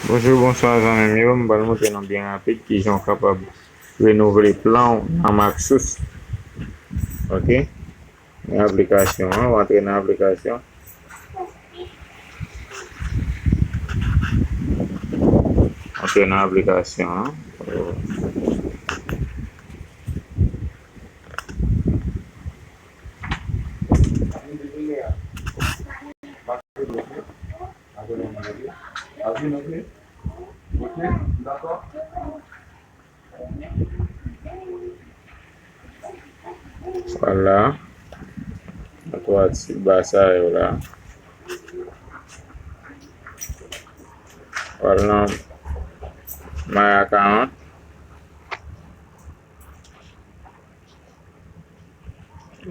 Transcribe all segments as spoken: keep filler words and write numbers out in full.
Bonjou, bonswa zanmi m yo, m pral montre nou byen rapid kijan w kapab renouvle plan w nan Maxus. Ok, nan aplikasyon an, w antre nan aplikasyon. Antre nan aplikasyon an. Vwala. Nan twa ti ba sa yo la. Vwala nan My Account.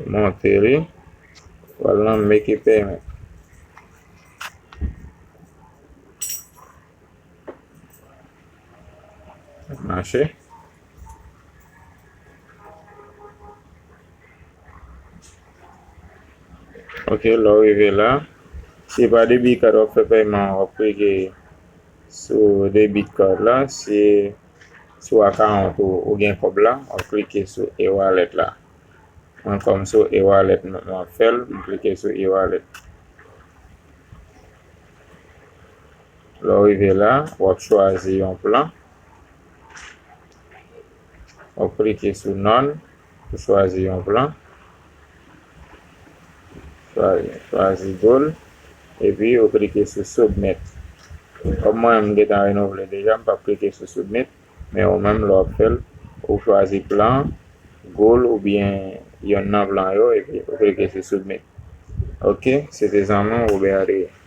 Monte li. Vwala nan Make a Payment. Mache. Ok, lè w rive la, si se pa debit card w ap fè pèyman an, w ap klike sou debit card la. Si sou account ou, ou gen kòb la, w ap klike sou e-wallet la. Mwen kòm sou e-wallet m, m ap fè l, m klike sou e-wallet. Lè w rive la, w ap chwazi yon plan. W ap klike sou None pou chwazi yon plan. Chwazi, chwazi Gold. Epi w klike sou Submit. Kòm mwen, m gentan renouvle deja, m p ap klike sou Submit. Men ou menm, lè w ap fè l, ou chwazi plan Gold oubyen yonn nan plan yo, epi ou klike sou Submit. Ok, se te zanmi w, Robert Adrien.